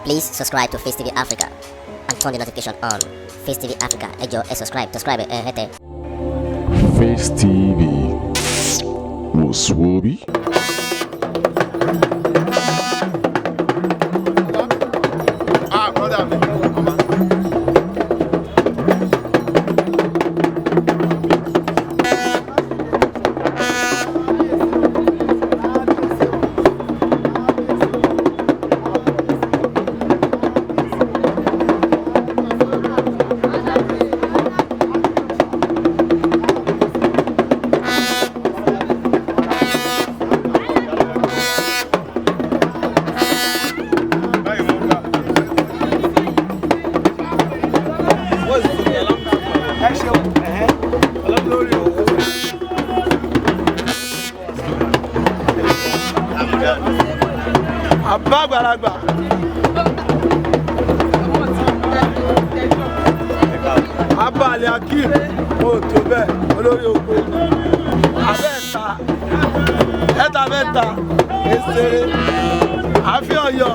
Please subscribe to Face TV Africa and turn the notification on. Face TV Africa, ẹ jọ̀ọ́, ẹ subscribe, subscribe ẹ hẹ́tẹ̀. Face TV wò sùwòbí. Ah, brother mi. Ọmọ. Àbá àgbàlagbà. Abalẹ̀ Akeem mo tó bẹ́ẹ̀ olórí oko. Abẹ́ẹ̀ta ẹ̀ta mẹ́ta esere àfi Ọ̀yọ́.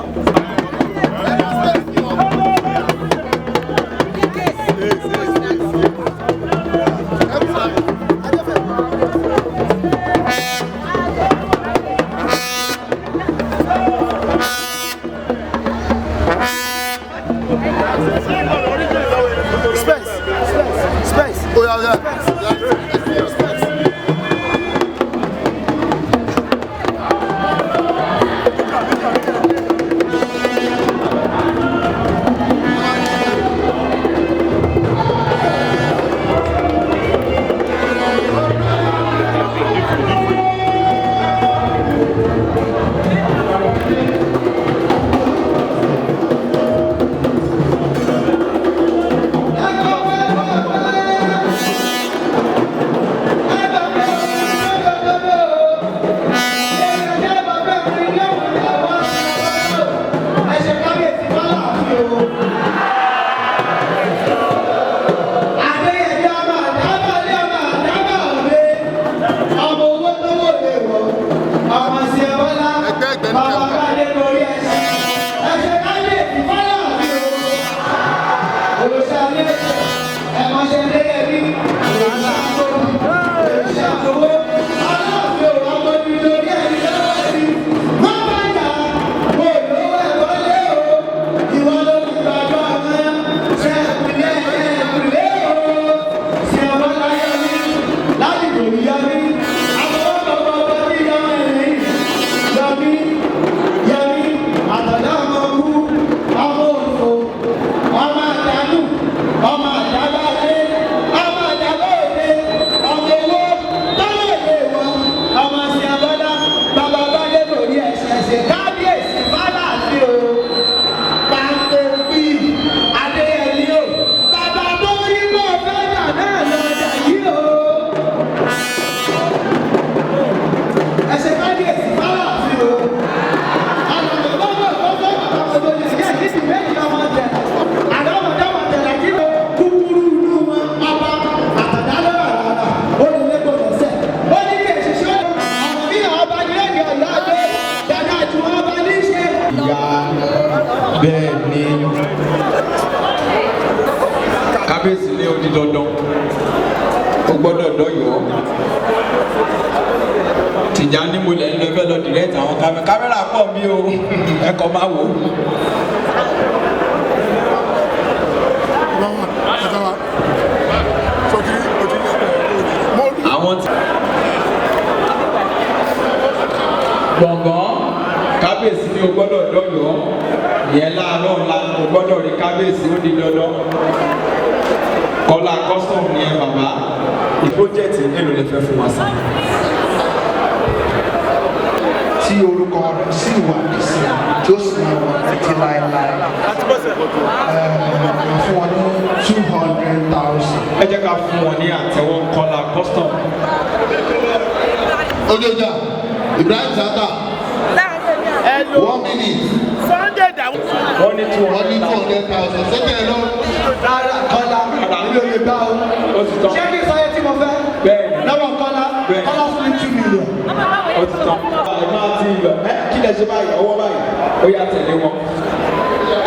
Space, space, space. Ó yá, ó yá. Ẹgbẹ́ ẹgbẹ́ ní kẹwàá. Kábíyèsí Fáláàfin o, Pàǹkópì Adéyẹmí o, bàbá tó rí mọ́ fẹ́jà náà lọ́jà yìí o. Ẹ ṣe kábíyèsí Fáláàfin o. Ìyá bẹ́ẹ̀ ni kábíyèsí ní ó di dandan, ó gbọ́dọ̀ dọ́yọ̀ọ́. Tìjàní mo lẹ̀ ń lọ fẹ́ lọ dìrẹ́tì àwọn kámẹ́rà pọ̀ mí o, ẹ̀kọ́ máa wò ó. Àwọn tí gbọ̀ngàn kábíyèsí ní o gbọ́dọ̀ dọ́yọ̀ọ́ ìyẹn láàárọ̀ ńlá, o gbọ́dọ̀ rí kábíyèsí, ó di dandan. Kọ́lá custom ni ẹ bàbá ìpójẹ́tì èlò lè fẹ́ fún wa sí. Tí orúkọ rẹ̀ sì wà nísìnyí tí ó sì máa wà títí láéláé. Fún wọn ní 200,000. Ẹ jẹ́ ká fún wọn ní àtẹ́wọ́, Kọ́lá custom. Ojoja Ibrahim Chatta, 1 minute. Wọ́n ní two Wọ́n ní hundred two thousand. hundred thousand sókè ẹ lọ. Rárá, Kọ́lá, èmi ò lè gbá o. Ó ti tán. Ṣé kí n sọ yẹn tí mo fẹ́? Bẹ́ẹ̀ni. Lọ́wọ́ Kọ́lá, Bẹ́ẹ̀ni. Kọ́lá fún mi 2 million. Ó ti tán. Ẹ máa ti lọ ẹ kí lẹ ṣe báyìí, ọwọ́ báyìí ó yà tẹ̀lé wọn.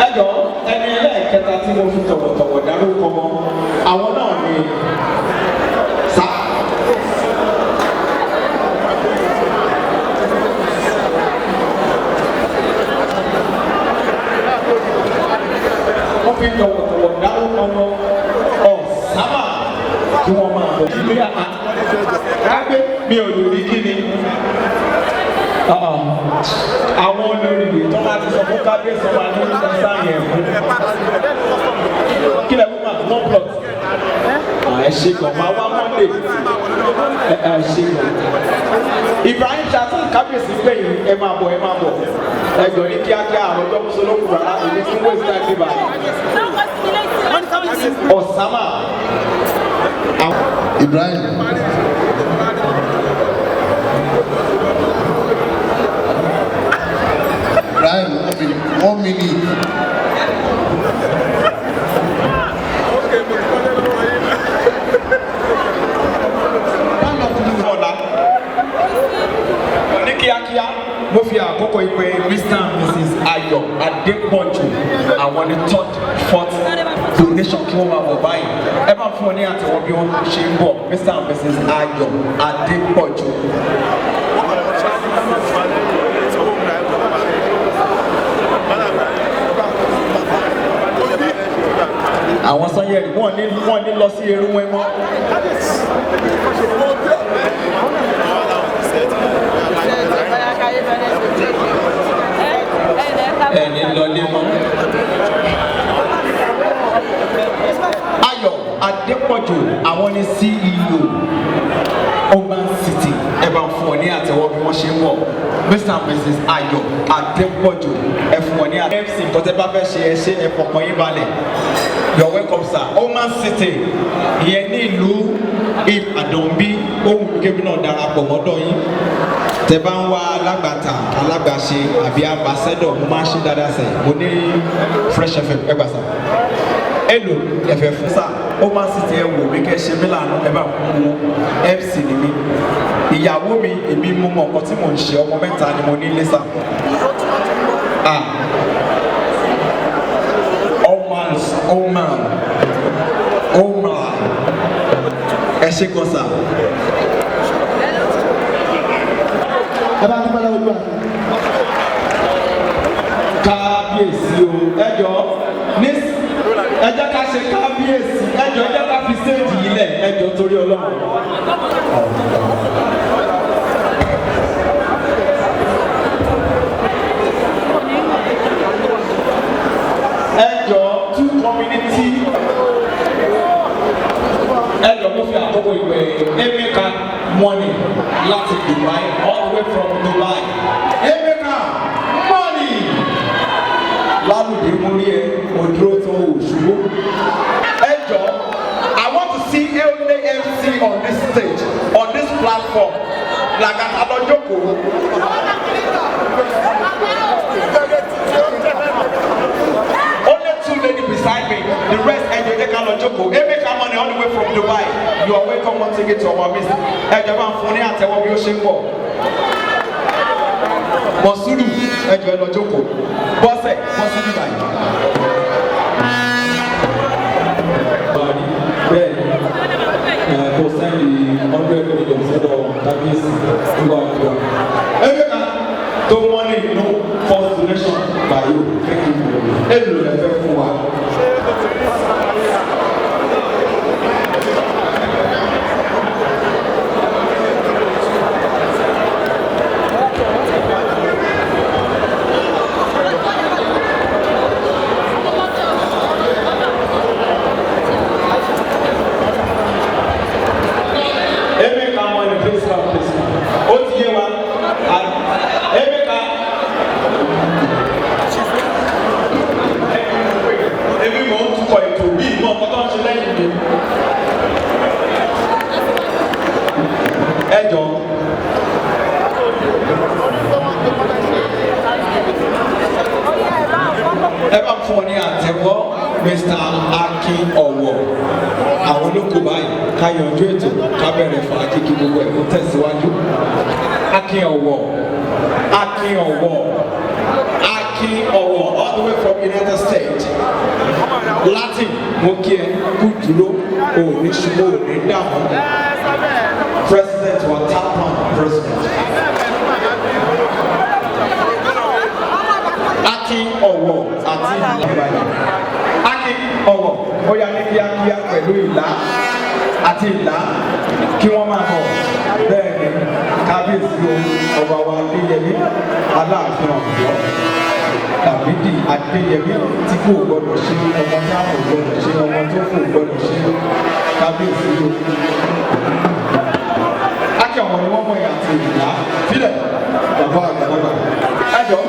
Ẹ jọ, ẹni ẹlẹ́ẹ̀kẹta tí mo fi tọ̀wọ̀tọ̀wọ̀ dárúkọ wọn, àwọn náà ni sá. Wọ́n fi tọ̀wọ̀tọ̀wọ̀ dárúkọ wọn, Ọ̀sámà, kí wọ́n máa bọ̀. Ilé àgbẹ̀ mi ò lè rí kí ni àwọn olórí rè tó máa ti sọ fún kábíyèsí wa ní sáyẹn fún kí lè wúmà one plot. Ẹ ṣe gan, máa wá Monday. Ẹ ṣe gan. Ibrahim Chatta, kábíyèsí pé yìí, ẹ máa bọ̀, ẹ máa bọ̀. Ẹ jọ ní kíákíá, àwọn ọjọ́ mùsùlùmí rárá, èmi fún waste time bíbá. Ọ̀sámà. Ibrahim. Ibrahim, 1 minute. 1 minute. Ọ̀la ní kíákíá, mo fi àkókò ìpè Mr and Mrs Ayọ̀ Adépọ̀jù, àwọn ní third, fourth donation, kí wọ́n máa bọ̀ báyìí. Ẹ bá fún wọn ní àtẹ̀wọ́ bí wọ́n ṣe ń bọ̀, Mr and Mrs Ayọ̀ Adépọ̀jù. Àwọn Sanyẹ̀rì wọ́n ní lọ sí Erúwẹ́ mọ́. Ẹni lọlé mọ́. Ayọ̀ Adépọ̀jù, àwọn ní CEO Oman City. Ẹ bá ń fún ọ ní àtẹ́wọ́ bí wọ́n ṣe ń wọ̀, Mr and Mrs Ayọ̀ Adépọ̀jù, ẹ fún ọ ní àtẹ́wọ́. MC, nǹkan tẹ́ bá fẹ́ ṣe, ẹ ṣe, ẹ fọkàn yín balẹ̀. You are welcome, sir. Oman City, ìyẹn ní ìlú Ìbàdàn bí ohun kébí náà darapọ̀ mọ́dọ̀ yín. Tẹ bá ń wá alágbàtà, alágbàṣe àbí ambassador, mo máa ń ṣe dáadáa sẹ. Mo ní Fresh FM, ẹ gbà sá. Èlò ẹfẹ fún sá Oman City, ẹ wò mí kẹ ṣe mí lànà, ẹ bá kú wọn. MC ni mí, ìyàwó mi, èmi mú mọ nǹkan tí mò ń ṣe. Ọmọ mẹ́ta ni mo ní lé sá. Ah, Oman, Oman, Oman, ẹ ṣe gan sá. Ẹ bá dúpẹ́ lọ́wọ́ Olúwa. Kábíyèsí o, ẹ jọ ní, ẹ jẹ́ ká ṣe kábíyèsí. Ẹ jọ, ẹ jẹ́ ká fi stéèjì yìí lẹ̀, ẹ jọ, torí Ọlọ́run. Ẹ jọ, two community, ẹ jọ, mo fi àkókò ìwé Emeka Money láti Dubai, all the way from Dubai. Emeka Money lálùdé, mú rí ẹ, mo dúró tó o ṣubú. Ẹ jọ, I want to see only MC on this stage, on this platform. Làgàtà lọ jókòó. Only two ladies beside me, the rest, ẹ jẹ́ ká lọ jókòó. Emeka Money all the way from Dubai, you are welcome once again to our midst. Ẹ jọ̀ọ́, bá ń fún ní àtẹ́wọ́ bí ó ṣe ń bọ̀. Mọ̀súrù, ẹ jọ̀ọ́, ẹ lọ jókòó. Bọ́sẹ̀, bọ́sẹ̀ bíbá yìí. Bẹ́ẹ̀ ẹ kò sẹ́ndì 100 million sọ́dọ̀ kábíyèsí nígbà nígbà. Emeka tó wọ́n ní inú first donation by you, thank you. Èlò lẹ fẹ́ fún wa? Emeka Money, please come, please come. Ó ti yé wa. Emeka. Èmi mò ń tukọ̀ ètò bí ìmọ̀ ọkọ̀ tó ń ṣe lẹ́yìn mi. Ẹ jọ. Ẹ bá fún ọ ní àtẹ́wọ́, Mr. Akin Ọ̀wọ̀, àwọn olóko báyìí, ká yanjú ètò, ká bẹ̀rẹ̀ fàájì, kí gbogbo ẹ̀ kó tẹ̀síwájú. Akin Ọ̀wọ̀, Akin Ọ̀wọ̀. Akin Ọ̀wọ̀ all the way from United States. Latin, mo kí ẹ kú dúró, òní ṣubú, òní dààmú. President wa, TAMPAN president. Akin Ọ̀wọ̀ àti Ìlà. Akin Ọ̀wọ̀ ó yá ní kíákíá pẹ̀lú ìlà àti ìlà kí wọ́n máa bọ̀. Bẹ́ẹ̀ ni kábíyèsí o, ọba wa Adéyẹmí Aláàfin Ọ̀yọ́, Làmídì Adéyẹmí tí kò gbọdọ̀ ṣe ọmọ tí a kò gbọdọ̀ ṣe ọmọ tó kò gbọdọ̀ ṣe, kábíyèsí o. Akin Ọ̀wọ̀ ni wọ́n mọ̀ ẹ́ àti ìlà fílẹ̀ bàbá àgbàlagbà. Ẹ jọ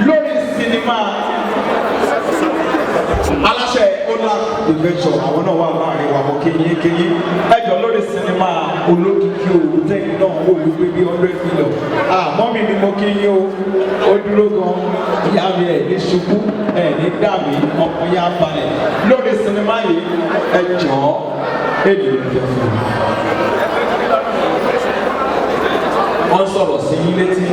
lórí sinimá aláṣẹ Ọlá Adventure, àwọn náà wà láàrin wa, mọ kéyìn kéyìn. Ẹjọ lórí sinimá Olókìkí Òru tẹ̀yìn náà wò wípé bí 100 million. Àmọ́ mi ni mo kéyìn o, ó dúró gan ìyá mi, ẹ̀ ní ṣubú, ẹ̀ ní dàmí, ọkàn yá balẹ̀ lórí sinimá yìí. Ẹ jọ̀ọ́, èdè ìfẹ́ fún mi. Wọ́n sọ̀rọ̀ sí yín létí.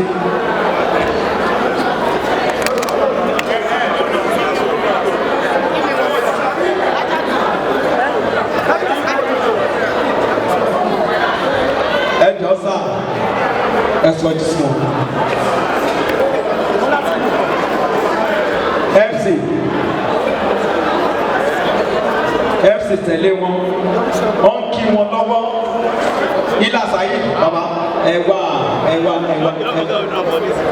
Ẹ jọ sá, ẹ sọ jí sí wọn. FC FC tẹ̀lé wọn, wọ́n ń kí wọn lọ́wọ́. Ilá sáyé bàbá, ẹ wá, ẹ wá, ẹ wá, ẹ wá.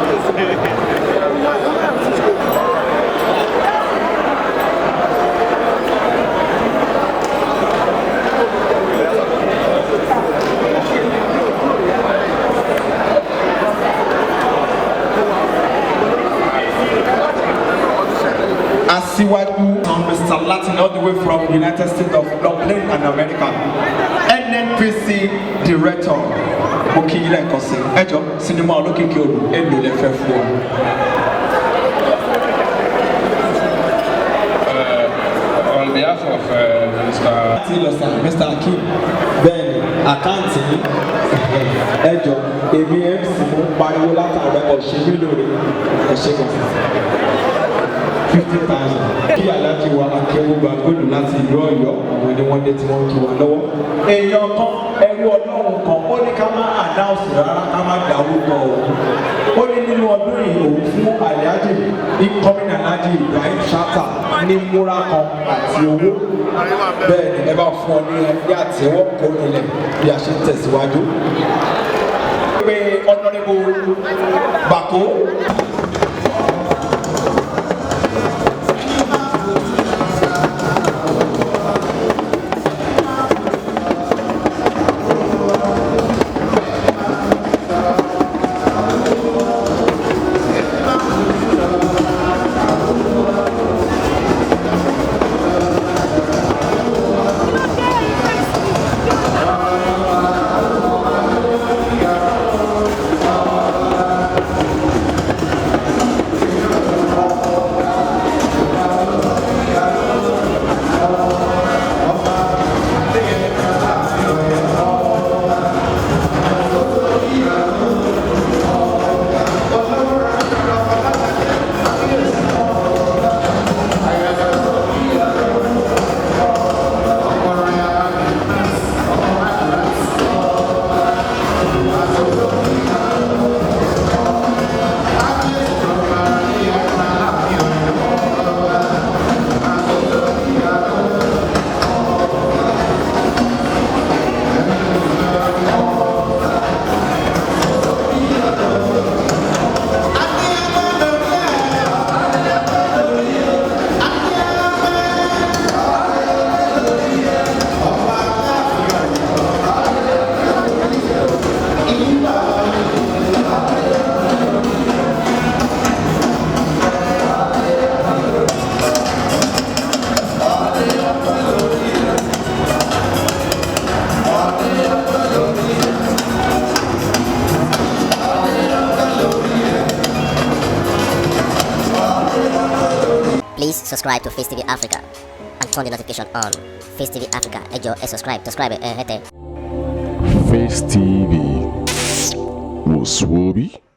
Aṣíwájú Mr. Latin all the way from United States of Dublin and America, NNPC director, mo kí yín lẹ́ẹ̀kan sí. Ẹ jọ, sinimá Olókìkí Òru, èlò lè fẹ́ fún ọ. On behalf of Mr. Láti lọ sàn Mr. Akeem, bẹ́ẹ̀ ni àkáǹtì yín. Ẹ jọ, èmi MC mo ń pariwo látàrọ ọ̀ṣẹ́ mi lóore, ẹ ṣe gan. 50,000. Kí aláàjì wa Akéwùgbà gbòdù láti ìlú Ọ̀yọ́, àwọn ni wọ́n dé tí wọ́n ń kí wa lọ́wọ́. Èèyàn kan, ẹrú Ọlọ́run kan, ó ní ká má announce rárá, ká má dárúkọ òun. Ó ní nínú ọdún yìí òun fún Alhaji incoming Alhaji Ibrahim Chatta ní múra kan àti owó. Bẹ́ẹ̀ ni ẹ bá fún ọ ní ẹgbẹ́ àtẹ́wọ́ kó nílẹ̀ bí a ṣe ń tẹ̀síwájú. Pé Honourable Bako. Please subscribe to Face TV Africa and turn the notification on. Face TV Africa, ẹ jọ̀ọ́, ẹ subscribe, subscribe ẹ hẹ́tẹ̀. Face TV was Swoby.